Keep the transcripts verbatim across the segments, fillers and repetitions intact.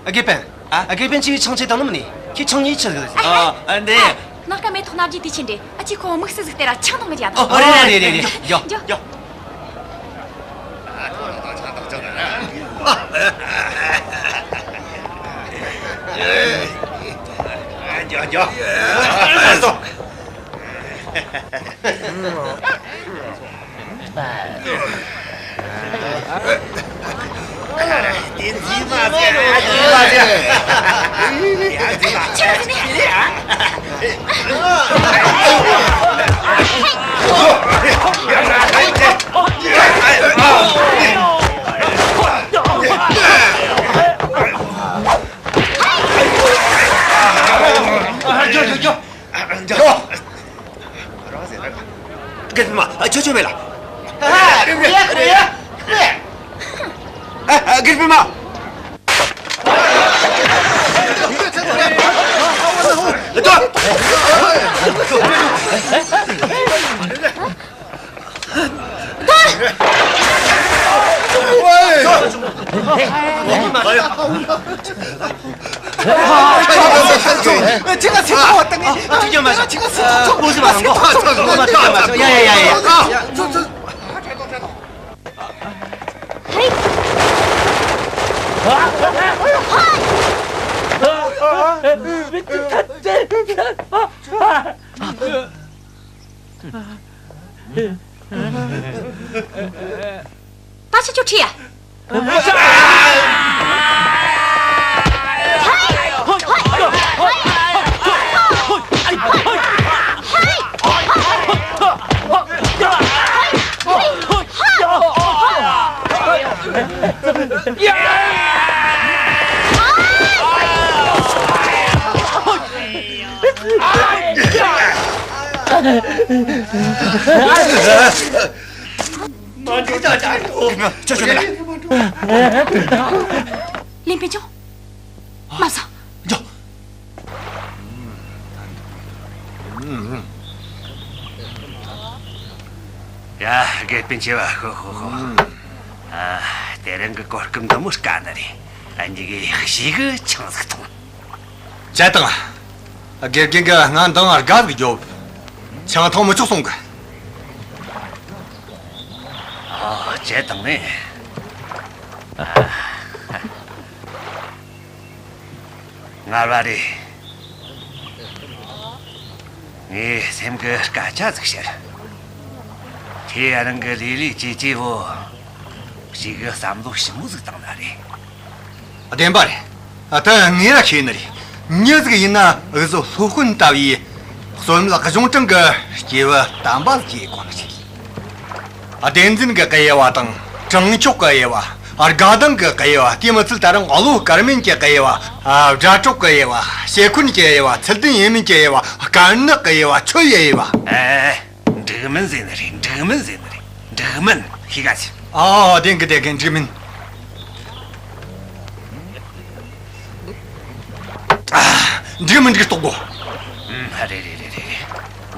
དགེ་སྤུན། ཨ། དགེ་སྤུན་ཆེ་བའི་ཆང་ཆེ་དང་ནམ་ནི་ཁྱི་ཆང་ཉིས་ཆི་ཟིག་རེད། ཨ། ཨ། འདི། ནག་ཀ་མེ་ཐོག་ནག་རྒྱུ་དུས་ཆེན་འདྲེ། ཨ་ཅེ་ཁོ་དམིགས་བསལ་ཟིག་སྟེར་ར་ཆང་དང་གི་རྒྱ་དང་། ཨོ་རེད་རེད་རེད་རེད། ཡོ་ཡོ། རྒན་པད་མ། ཆོ་ཆོ་མེད་ལ། ཨ། རྒན་པད་མ། ཁྱེད་ཀྱི་སེམས་ཁོང་བ་བཏང་ངས། ཁྱེད་ཀྱི་མ་ཤོག་ཁྱེད་ཀྱི་སེམས་ཁོང་ཁྱོད་མ་ཤོག་ཁྱོད་མ་ཤོག་ཡ་ཡ་ཡ་ཡ། ད་ཆ་ཁྱོད་ཁྲིད་ཡ། ལིན་པེ་ཅུང་། མ་བཟང་། འགྲོ། ཡ། དགེ་སྤུན་ཆེ་བ། ཧོ་ཧོ་ཧོ། ཨ། དེ་རིང་གི་གོ་སྐབས་འདི་མོ་དཀའ་ནི་རེད། ཨ། འདི་གི་ཞིག་གི་ཆང་ཟིག་འཐུང་། བྱས་དང་། དགེ་རྒན་གྱིས་ང་འདང་དགའ་ཟིག་རྒྱོབ། ཆང་འཐུང་མི་ཆོག་གསུང་གི། ཨ། བྱས་དང་ནི། ཨ། ངར་བ་རེད། ངས་སེམས་ཀྱི་སྐད་ཆ་ཟིག་བཤད། ཁྱེད་རང་གི་ལས་ལས་ཅི་ཅི་བོ། ཞིག་གི་བསམ་བློ་ཞིབ་མོ་ཟིག་བཏང་ན་རེད། བདེན་པ་རེད། ད་ངས་ར་ཤེས་ནི་རེད། མྱི་ཟིག་ཡིན་ན་འུ་ཟོ་སློབ་དཔོན་ལྟ་བུའི་བསོད་ནམས་གཞུང་དྲང་གི་སྐྱེས་བུ་དམ་པ་ཟིག་གི་གོ་ནི་ཞིག་ཡིན། བདེན་འཛིན་གྱི་དབྱེ་བ་དང་། དྲང་ཕྱོགས་ཀྱི་དབྱེ་བ། དགའ་ལྡན་གྱི་དབྱེ་བ། དེ་མི་ཚད་ད་རུང་བློ་དཀར་མིན་གྱི་དབྱེ་བ། དགྲ་གྲོགས་ཀྱི་དབྱེ་བ། ཞེ་འཁོན་གྱི་དབྱེ་བ། ཚུལ་ལྡན་ཡིན་མིན་གྱི་དབྱེ་བ། དཀར་ནག་གི་དབྱེ་བ། ཆོས་ཡི་དབྱེ་བ། ཨེ། འགྲིག་མིན་ཟེར་ནི་རེད། འགྲིག་མིན་ཟེར་ནི་རེད། འགྲིག་མིན་ཤེས་ག་ཟེར། ཨ། བདེན་གི་བདེན་གི། འགྲིག་མིན། ཨ། འགྲིག་མི་འགྲིག་རྟོགས་དགོ། ཨུམ། རེད་རེད་རེད་རེད།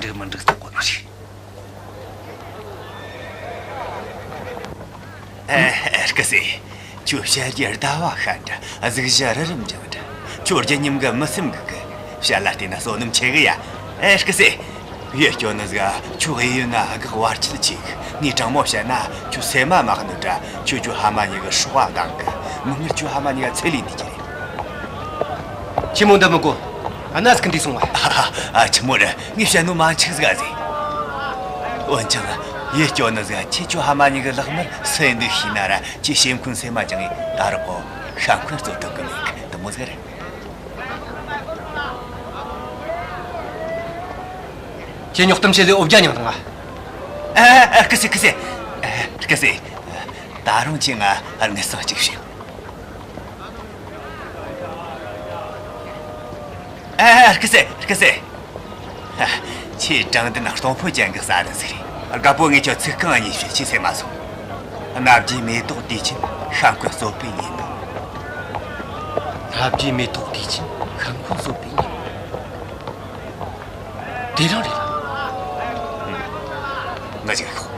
འགྲིག་མི་འགྲིག་རྟོགས་དགོ་ནི་རེད། ཨེ། སྐུ་སྲས། ཁྱོད་བཤད་རྒྱུ་ཟླ་བ་ཤར་འདྲ། གཟུགས་གཞི་རི་རབ་འཇམ་འདྲ། ཁྱོད་རྒྱུ་ཉམས་གི་མི་སེམས་འགུག་གི། བཤད་ལ་བལྟས་ན་བསོད་ནམས་ཆེ་གི་ཡ། ཨེ། སྐུ་སྲས། ཡིད་སྐྱོ་ནི་ཟིག་ཁྱོད་གཡས་གཡོན་ན་འགག་བར་ཆད་ཆེ་གི། ངས་དྲང་མོ་བཤད་ན་ཁྱོད་སེམས་མ་མ་གནོད་དྲ། ཁྱོད་ཁྱོད་ཕ་མ་གཉིས་གི་སྲོག་བ་འདང་གི། མིག་སྔར་ཁྱོད་ཕ་མ་གཉིས་ཀ་ཚེ་ལས་འདས་ཀྱི་རེད། ཆི་མོ་འདི་མི་གོ། ཨ་ན་སྐུ་འདི་སོང་བ། ཨ། ཆི་མོ་རེད། ངས་བཤད་ནོ་མ་འཆུག་ཟིག་ཨ་ཟེ། འོན་ཀྱང་ཡིད་སྐྱོ་ནི་ཟིག་ཁྱེད་ཁྱོད་ཕ་མ་གཉིས་གི་ལག་དམར་སུ་ཡིན་འདུག་ཤེས་ན་ར། ཁྱེད་སེམས་ཁོང་སེམས་མ་ཅང་ངས་ད་རག་གོ་ཤ་འཁོན་རྩོད་ཐུབ་གི་མེད་གི། དུ་མོ་ཟིག་རེད། ཁྱེད་ཉོག་གཏམ་བཤད་ལས་འོ་བརྒྱ་མྱངས་དང་ང་། ཨ། ཨ། སྐུ་སྲས། སྐུ་སྲས། ཨ། སྐུ་སྲས། ད་རུང་ཁྱེད་ང་དངུལ་སྲང་གཅིག་བྱིན། ཨ། སྐུ་སྲས། སྐུ་སྲས། ཁྱེད་དྲང་བདེན་གཏོང་ཕོད་ཅན་གྱི་ས་ར་ཟིག་རེད། རྒད་པོ་ངས་ཁྱོད་ཚིག་རྐང་གཉིས་བཤད། ཁྱེད་སེམས་མ་སོང་། སྣ་བརྒྱའི་མེ་ཏོག་དུས་ཆེན་ཤ་འཁོན་གསོད་པའི་ཉིན་མོ། སྣ་བརྒྱའི་མེ་ཏོག་དུས་ཆེན་ཤ་འཁོན་གསོད་པའི་ཉིན་མོ། དེ་རང་རེད་ལ། ང་ཅིག་ཤོག།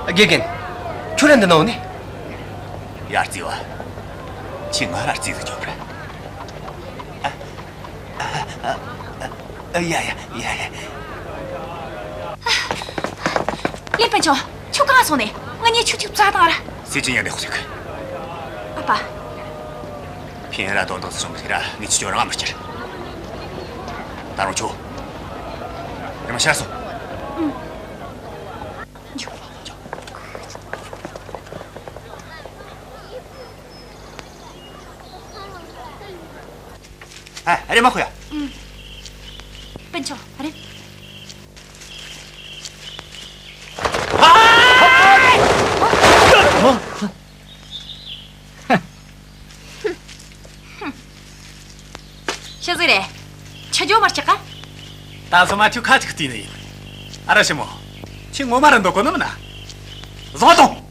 དགེ་རྒན། ཁྱོད་ར་འདི་ན་འོ་ནི། ཡར་རྩིས་བ། ཁྱེད་ང་ར་རྩིས་ཟིག་ཆོག་པ་ར། ཨ། ཡ་ཡ་ཡ་ཡ། ལིན་པན་ཆུང་། ཁྱོད་གང་སོང་ནས། ང་གཉིས་ཁྱོད་ཁྱོད་རྩ་དང་ར། སེ་ཅི་ཉན་ནས་ཧོ་ཟིག་ཨ་ཕ། ཕན་ར་དོན་དག་སོང་གི་ར་ངས་ཁྱོད་རང་མི་སྐྱུར། ད་རུང་ཁྱོད། རེམ་མ་ཤར་སོང་། ཨུམ། ཨ། རེམ་མ་ཁོ་ཡ། ཨུམ། སྤུན་ཆུང་། རེམ། ཨ། ཤི་ཟིག་རེད། ཆུ་རྒྱུ་མར་ཆག་ག་ད་སོ་མ་ཁྱོད་ཁ་ཅིག་བལྟས་ནི་ཡིན། ཨ་ར་ཞི་མོ། ཁྱོད་ངོ་མ་ར་འདོད་གོ་ནི་མིན་ན། བཟང་དང་།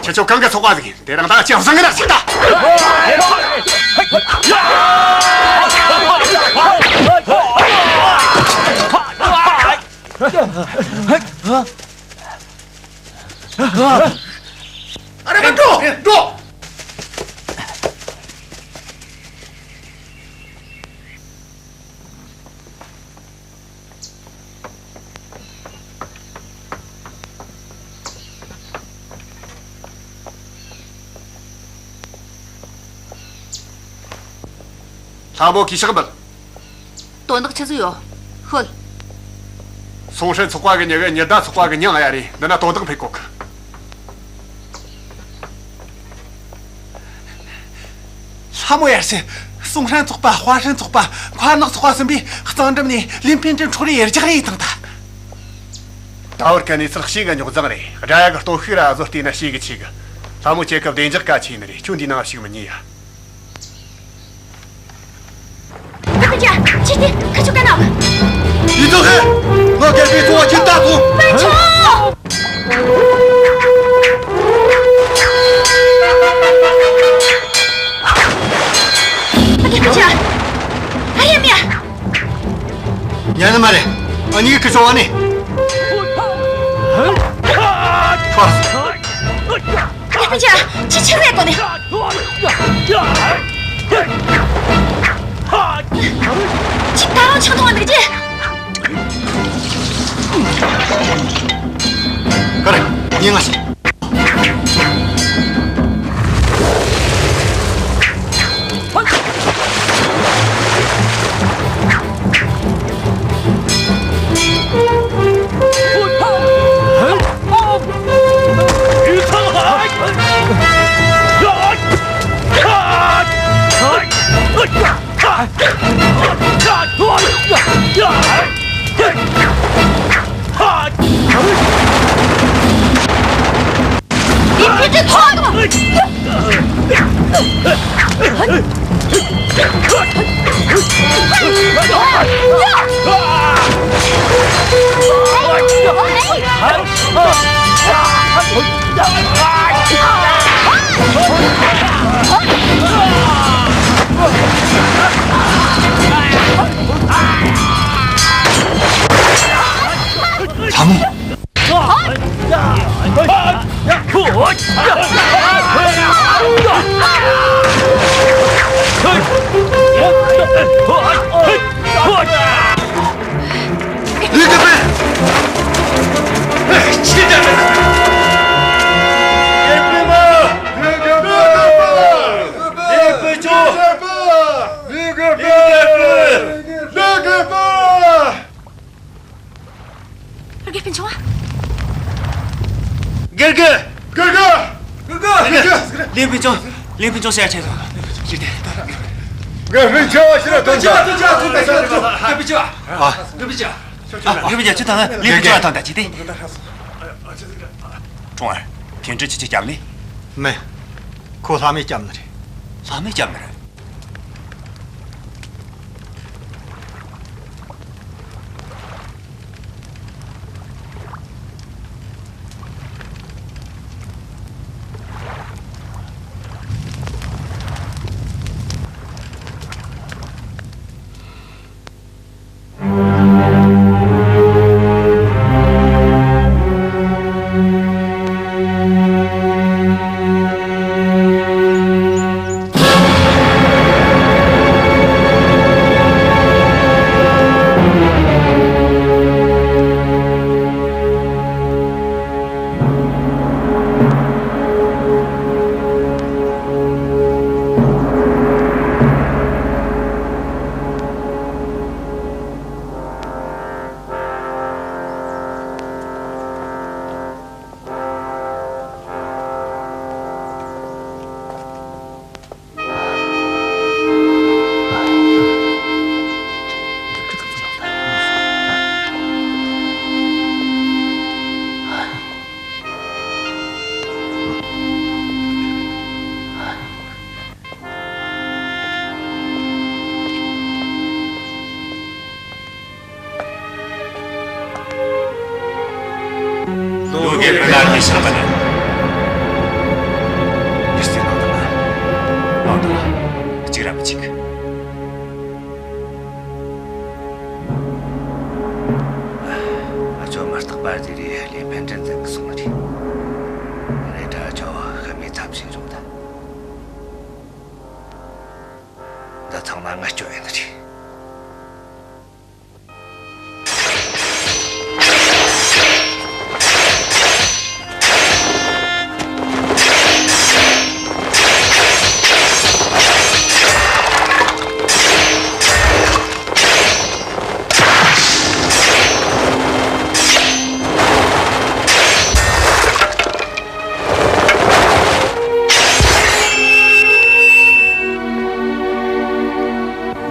ཁྱེད་ཚོ་གང་གི་ཚོགས་པ་ཟིག་ཡིན། དེ་རིང་ད་ཅི་བཟང་ངན་ཞིག་ད། ཨ་རེ་མ་འགྲོ། འགྲོ། ལྷ་མོ་གིས་ཕྱག་འབུལ། དོན་དག་ཆི་ཟིག་ཡོད། ཤོད། སུང་ཧྲན་ཚོགས་པ་གི་མྱི་གི་ཉི་ཟླ་ཚོགས་པ་གི་མྱིང་ང་ཡ་རེད། འདི་ན་དོན་དག་འཕེལ་གོ་གི། ལྷ་མོ་ཡར་སེ། སུང་ཧྲན་ཚོགས་པ། ཧྭ་ཧྲན་ཚོགས་པ། མཁར་ནག་ཚོགས་པ་གསུམ་པོས་གཙང་འགྲམ་ནས་ལིན་ཕིན་ཀྲིན་འཕྲོག་རེས་ཡར་རྒྱག་རེས་བཏང་ད། ད་བར་གི་གནས་ཚུལ་ཞེ་གི་རྙོག་འཛིང་རེད། དགྲ་ཡ་གི་སྟོབས་ཤུགས་ར་བཟོ་ལྟས་ན་ཞེ་གི་ཆེ་གི། ལྷ་མོ་ཁྱེད་ཀྱི་བདེ་འཇགས་གལ་ཆེ་ནི་རེད། ཁྱོད་འདི་ནང་ཞུགས་མི་ཉན་ཡ། ཀ་ཀ་ཅ། ཁྱེད་དེ་ཁ་ཆུ་ཀ་ནོ། ཡིན་ཐོག་ཧེ། ང་གལ་ཏེ་ཚོ་བ་ཁྱེད་ད་ཐོ། པན་ཆོ། ཀ་ཀ་ཅ། ཨ་ཡ་མ་ཡ། ཉན་ནི་མ་རེད། ཨ་ནི་ཀི་ཆོ་བ་ནི། ཕར། ཡ་ཕི་ཅ། ཅི་ཆི་རེད་གོ་ནི། ཅི་ད་རུང་ཆང་འཐུང་བ་འདུག་ཅི། ག་རེ། ཉན་ང་ཞིག་ལྷ་མོ། ལུས་དེ་པས། ཆི་ལྟ་བུ། ཡེ་པི་མ། ཡེ་པི་ཅོ། ལུས་དེ་པས། དགེ་རྒན་ཕིན་ཆུང་བ། དགེ་རྒན། དགེ་རྒན། དགེ་རྒན། དགེ་རྒན། ལིན་ཕིན་ཆུང་། ལིན་ཕིན་ཆུང་ཟེར་ཡ་ཆེ་སོང་། ཅི་སྟེ། ང་ཧྲིན་ཆོ་ཕྱིར་ཐོན་ཆ། ཨ། ང་བི་ཅི་ཨ་ཐང་ལེན་གི་ཅོ་ཐང་ད་ཅི་ཏེ། ཁྲུང་ཨར། ཐེན་ཀྲི་ཁྱེད་ཀྱིས་བསྐྱབས་ནི། མིན། ཁོ་ལྷ་མོས་བསྐྱབས་ནི་རེད། ལྷ་མོས་བསྐྱབས་ནི་རེད། ལོ་རྒན་སྤུན་ཟླ་གཉིས་ཆགས་པ་ནི། ཡུལ་སྲིད་ནང་དུ་ལ། ནང་དུ་ལ། གཅིག་ར་མི་གཅིག་ཨ་ཅོ་མི་རྟག་པ་ཟེར་རེ་ལས་ཕན་ཕྲན་འཛིན་གི་སོང་ནི་རེད། རེད་ད་ཨ་ཅོ་ཤི་མི་ཚབས་ཆེན་བྱུང་ད། འདི་ཚང་མ་ངན་སྤྱོད་ཡིན་ནི་རེད།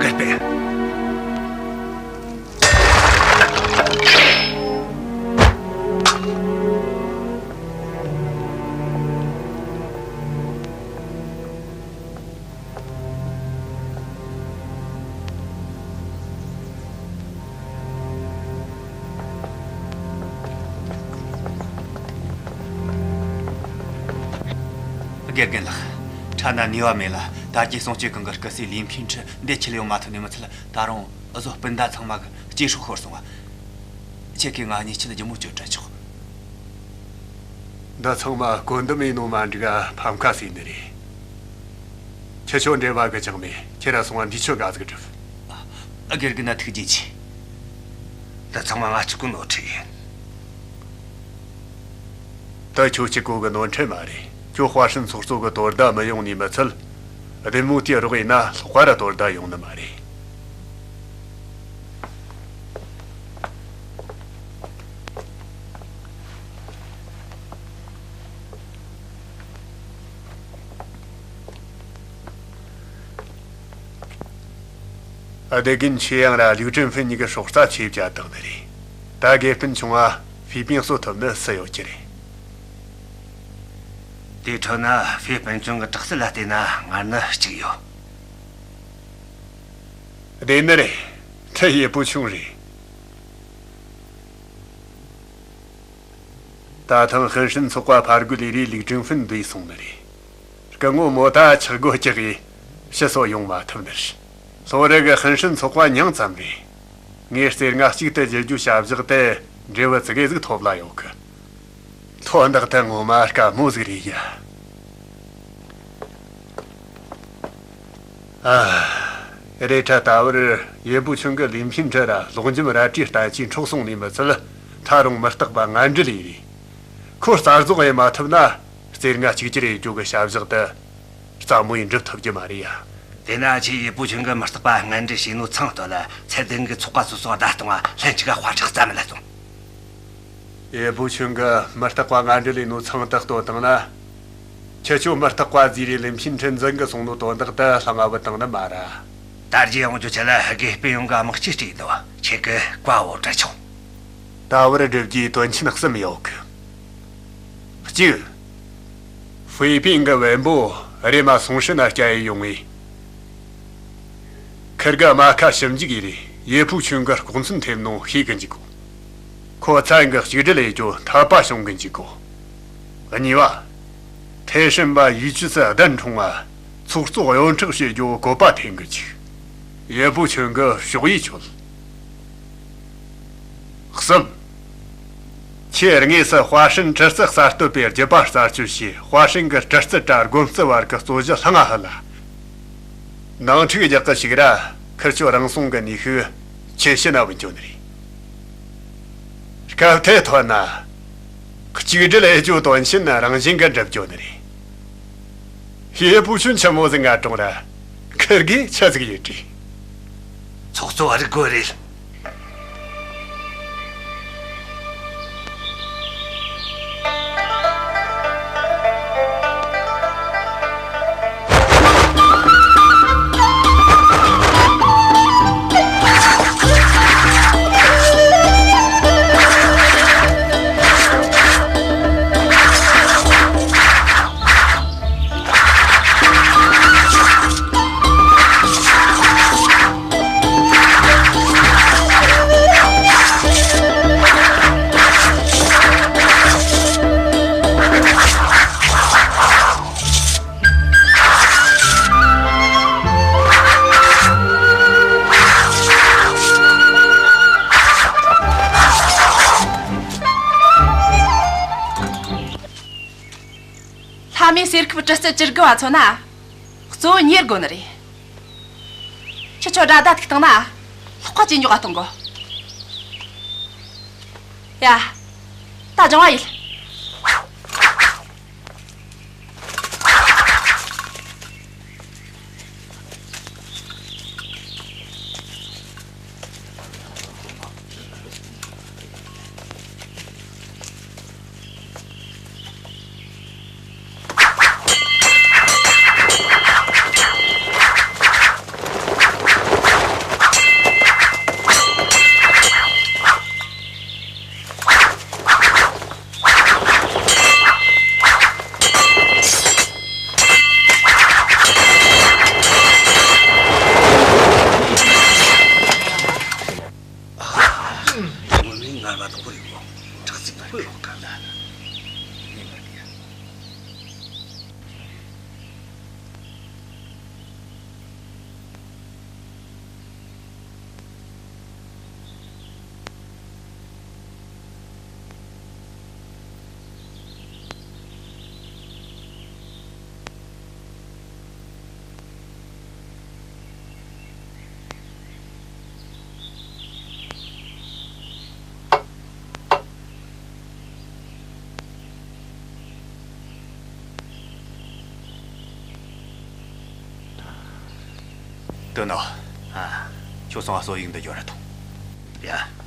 གར་པེ། དགེ་རྒན་ལགས། ཁྲ་ན་ནུས་པ་མེད་ལ། དར་རྒྱས་སྲུང་སྐྱོབ་ཁང་གི་སྐུ་སྲས་ལིན་ཕིན་ཁྲི་འདི་ཁྲིད་ཡོང་མ་ཐུབ་ནི་མི་ཚད། ད་རུང་བཟོ་སྤུན་ཟླ་ཚང་མ་གི་སྐྱེ་སྲོག་ཤོར་སོང་བ། ཁྱེད་ཀྱིས་ང་གཉིས་ཆེད་ལ་ལྗིད་མོ་བཅོལ་དྲན་ཆོག་འདི་ཚང་མ་བཀོད་འདོམས་ཡིན་ནོ་མ་འགྲིག་ག་ཕམ་ཁ་ཟོས་ནི་རེད། ཁྱེད་ཆོ་འབྲེལ་བ་གི་ཅང་མེད། ཁྱེད་ར་སོང་བ་འདི་ཆོ་ག་ཟིག་སྒྲུབ། ཨ། དགེ་རྒན་ན་ཐུགས་རྗེ་ཆེ། འདི་ཚང་མ་ང་གཅིག་གི་ནོར་འཁྲུལ་ཡིན། ད་ཁྱོད་གཅིག་པོ་གི་ནོར་འཁྲུལ་མ་རེད། ཁྱོད་ཧྭ་ཧྲན་ཚོགས་གཙོ་གི་དོ་ཟླ་མི་ཡོང་ནི་མི་ཚད། བདེ་མོ་དེ་རོགས་ཡིན་ན་ལྷག་པ་ར་དོ་ཟླ་ཡོང་ནི་མ་རེད། ཨ། དགེ་རྒན་ཆེ་ཡང་ར་ལིའུ་ཀྲིན་ཧྥིན་གཉིས་ཀྱི་སྲོག་རྩ་ཆེ་བྱ་བཏང་ནི་རེད། ད་དགེ་སྤུན་ཆུང་བ་ཧྥེ་པིན་གསོད་ཐུབ་ནི་སུ་ཡོད་ཀྱི་རེད། དེའི་ཁྲོད་ན་ཧྥེ་སྤུན་ཆུང་གི་དྲག་རྩལ་ལ་བལྟས་ན་ངར་ནི་གཅིག་ཡོད། བདེན་ནི་རེད། དེ་ཡེ་པུ་ཆུང་རེད། ད་ཐེངས་ཧིན་ཧྲིན་ཚོགས་པ་ཕར་རྒོལ་ལས་རེས་ལིའུ་ཀྲིན་ཧྥིན་བསྡད་སོང་ནི་རེད། སྐུ་ངོ་མོ་ད་ཆག་སྒོ་རྒྱག་གིས་ཕྱི་སོ་ཡོང་མ་ཐུབ་ནི་རེད། ལྷོ་རི་གི་ཧིན་ཧྲིན་ཚོགས་པ་ཉུང་ཙམ་རེད། ངས་རྩེ་ལྔ་གཅིག་ཏུ་བསྒྱུར་རྒྱུའི་བྱ་བཞག་དེ་འབྲས་བུ་ཙི་གེ་ཟིག་ཐོབ་ལ་ཡོད་གི། དོན་དག་དེ་ངོ་མ་དཀའ་མོ་ཟིག་རེད་ཡ། ཨ། རེད་ད། ད་བར་ཡེ་པུ་ཆུན་གི་ལིན་ཕིན་ཁྲི་ར་ལོག་འཇོམས་རལ་གྲིའི་བསྟན་བཅོས་འཕྲོག་སོང་ནི་མི་ཚད། ད་རུང་མི་རྟག་པ་ངན་འབྲེལ་ཡས་རེད། ཁོ་རྩ་རྫོགས་ཡེ་མ་ཐུབ་ན་རྩེ་ལྔ་གཅིག་གྱུར་ཡེ་རྒྱུ་གི་བྱ་བཞག་དེ་རྩ་མོ་ཡེ་འགྲུབ་ཐུབ་རྒྱུ་མ་རེད་ཡ། དེས་ན་ཁྱེད་ཡེ་པུ་ཆུན་གི་མི་རྟག་པ་ངན་འབྲེལ་བྱས་ནོ་ཚང་བཏོན་ལ། ཚེ་བརྟན་གི་ཚོགས་པ་སོ་སོ་བརྡ་གཏོང་བ་ལྷན་ཅིག་ག་དཔའ་ཁྲག་རྩ་མེད་ལ་གཏོང་། ཡེ་པུ་ཆུན་གི་མི་རྟག་པ་ངན་འབྲེལ་ཡེ་ནོ་ཚང་དེ་བཏོན་བཏང་ན། ཁྱེད་ཆོ་མི་རྟག་པ་ཟེར་རེ་ལིན་ཕིན་ཁྲི་འཛིན་གི་སོང་ནོ་དོན་དག་དེ་ལྷང་ང་བུད་བཏང་ནི་མ་རེད། དར་རྒྱས་ཡོང་རྒྱུ་ཆེད་ལ་དགེ་སྤུན་ཡོངས་ཀྱི་དམག་སྤྱི་བསྐྲུན་འདུག་ཁྱེད་ཀྱི་བཀའ་འོག་བཀྲ་ཆོག་ད་བར་བསྒྲུབ་རྒྱུའི་དོན་ཆེན་གསུམ་ཡོད་གི། གཅིག་ཧྥེ་པིན་གྱི་བེམ་པོ་རེམ་མ་སུང་ཧྲི་ན་བསྐྱལ་ཡས་ཡོང་ངས། ཁིར་གི་རྨ་ཁ་ཞིབ་འཇུག་ཡས་རེ་ཡེ་ཕུའུ་ཆུན་གྱི་ལྐོག་འཛུལ་ཐེབས་ནོ་ཤེས་གི་འཇུག་གོ། ཁོ་ཚང་གི་གཅིག་སྒྲིལ་ཡེད་རྒྱུ་འཐད་པ་བྱུང་གི་འཇུག་གོ། གཉིས་པ། ཐེ་ཧྲིན་པ་ཡུས་ཅུ་སི་བདུན་འཁྲུངས་པ་ཚོགས་གཙོ་གཡོན་ཁྲག་བྱེད་རྒྱུ་བཀོད་པ་འཐེན་གི་འཇུག་ཡེ་ཕུའུ་ཆུན་གྱི་ཕྱོགས་ཡིས་ཆོད། གསུམ། ཁྱེད་དངོས་སུ་ཧྭ་ཧྲན་ཀྲི་ཙི་གསར་གཏོད་པའི་རྒྱུད་པ་རྩད་གཅོད་བྱས། ཧྭ་ཧྲན་གྱི་ཀྲི་ཙི་དྲ་དགོན་རྩི་བར་གྱི་རྩོད་གཞི་ལྷང་ང་ཧི་ལ། ནང་འཁྲུག་རྒྱག་གི་ཞིག་ར་ཁིར་ཆོ་རང་སྲུང་གི་ནུས་ཤུགས་ཁྱེད་ཤི་ན་བུད་འགྱོ་ནི་རེད། སྐབས་དེ་ཐོན་ན། གཅིག་སྒྲིལ་ཨེ་ཇོ་དོན་ཆེན་རང་བཞིན་གྱི་འགྲུབ་འགྱོ་ནི་རེད། ཧི་ཡེ་བུ་ཆུན་ཆི་མོ་ཟིག་ང་གྲོང་ར། ཁིར་གིས་ཆི་ཟིག་ཡེད་དྲིས། ཚོགས་གཙོ་བ་རིག་དགོས་རེད། ལྷ་མོའི་གསེར་ཁུབ་གྲི་རྩལ་བཅུ་དགུ་བ་མཚོན་ན། གཙོ་བོ་གཉེར་དགོས་ནི་རེད། ཁྱེད་ཆོ་དགྲ་ཟླ་ཐུག་བཏང་ན། ལྷག་པ་ཇེ་མགྱོགས་ག་གཏོང་དགོས། ཡ། ད་སྦྱང་བ་ཡིན། དོན་ནོ། ཨ། ཁྱོད་སོང་ང་སོ་ཡིག་འདི་འབྱོར་ར་ཐོངས། ཡ།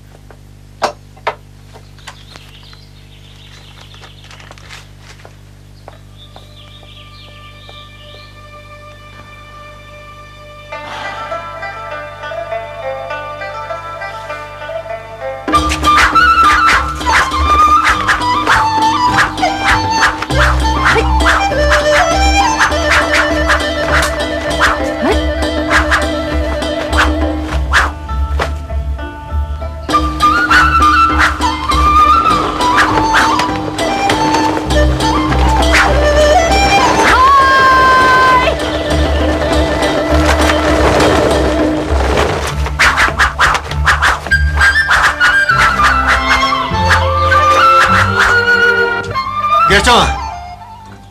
དགེ་སྐྱོང་།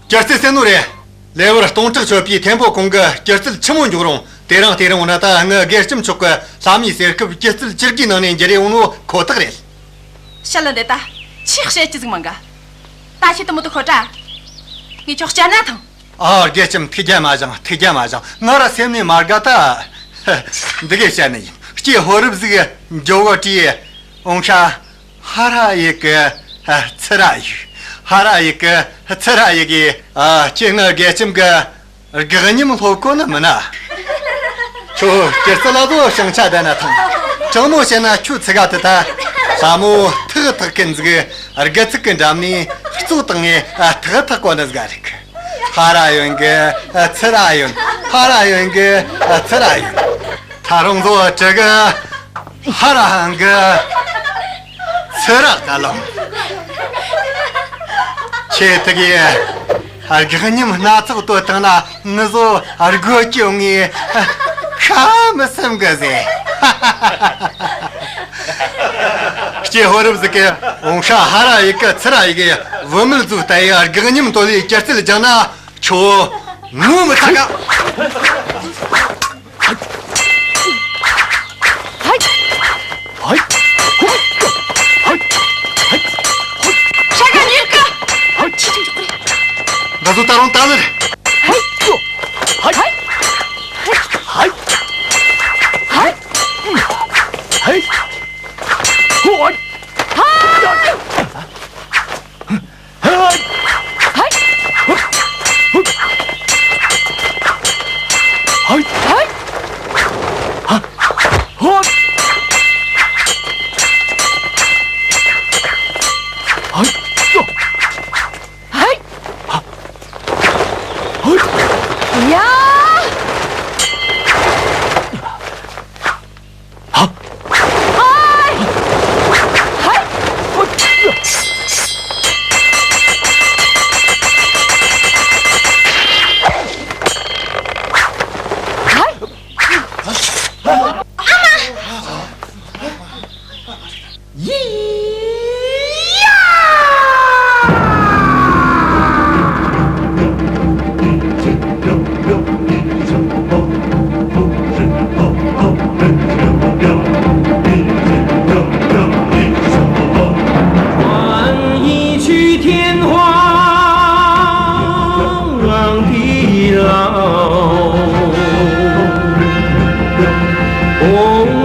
སྒྱུ་རྩལ་སེམས་ནོར་རེད། ལེ་བར་སྟོང་ཕྲག་མཆོད་པའི་ཐེམ་པོ་གོང་གི་སྒྱུ་རྩལ་ཆི་མོ་འཇོག་རུང་དེ་རིང་དེ་རིང་འོ་ན་ད་ངི་དགེ་ལྕམ་མཆོག་གི་ལྷ་མིའི་གསེར་ཁུབ་སྒྱུ་རྩལ་བཅུ་དགུའི་ནང་ནས་འགྱུར་རེ་འོང་ནོ་ཁོ་ཐག་རེད། བཤད་ལ་འདི་ད་ཆེས་བཤད་ཀྱི་ཟིག་མང་ག་ད་ཤི་དུ་མོ་དུ་ཁོ་ཏྲ། ངས་ཁྱོད་བཤད་ན་ཐང་། ཨ་དགེ་ལྕམ་ཐུགས་རྒྱལ་མ་བཞེངས་ཐུགས་རྒྱལ་མ་བཞེངས། ང་ར་སེམས་ནས་མ་དགའ་ད། འདི་གས་བཤད་ནི་ཡིན། སྐྱེས་ཕོ་རབ་ཟིག་འཇོ་བོ་བྲིས་འོང་ཤ། ཧ་ར་ཡི་གི་ཚི་ར་ཡིག་ཧ་ར་ཡི་གི་ཚི་ར་ཡི་གི་ཨ་ཁྱེད་ང་དགེ་ལྕམ་གི་དགག་ཉམས་སློབ་གོ་ནི་མིན་ན། ཁྱོད་སྐྱུར་རྩི་ལ་བཟོ་ཞིང་ཆ་ལྡན་ན་ཐང་། དྲང་མོ་བཤད་ན་ཁྱོད་ཚིག་ག་དེ་ད། ལྷ་མོ་ཐག་ཐག་གི་འཛུགས། དགུ་ཚིགས་ཀྱི་འགྲམ་ནས་གཙོ་བཏང་ངས་ཐག་ཐག་གོ་ནི་ཟིག་རེད། ཧ་ར་ཡོན་གི་ཚི་ར་ཡོན། ཧ་ར་ཡོན་གི་ཚི་ར་ཡོན། ད་རུང་བཟོ་དྲི་གི་ཧ་ར་ཧང་གི་ཚི་ར་ཀ་ལོང་། ཁྱེད་ཐུག་གི་དགག་ཉམས་སྣ་ཚོགས་བཏོད་བཏང་ན། ངུ་བཟོ་སྒོ་སྐྱོ་ངེས་ཁ་མི་སེམས་གི་ཟེ། སྐྱེ་ཧོ་རབ་ཟིག་གི་འོང་ཤ་ཧ་ར་ཡི་གི་ཚི་ར་ཡི་གི་བུ་མིལ་ཟུ་ལྟ་ཡི་དགག་ཉམས་དོད་ལས་སྐྱར་རྩིས་སྦྱངས་ན་ཁྱོ་ངུ་མི་ཐག་ག། ཧའི། ཧའི། ཧུ། ཧའི། ཧའི། ཧུ། ཤ་ཁ་ཉིར་ཀ། ཧའི། ཆི་ཆི་ཆི། ང་ཚོ་ད་རུང་ད་ལེར། ཧའི། ཧུ། ཧའི། ཧའི། ཧའི། ཧའི། ཧུ། ཧའི། ཧའི། ཧའི། ཧའི། ཧའི། ཧ། ཧོ། ཧའི། ཧ། ཧའི། ཧ། ཧོ། ཡ། ཧ། ཧའི། ཧའི། ཧའི། ཨ་མ། ཡི་ཡ།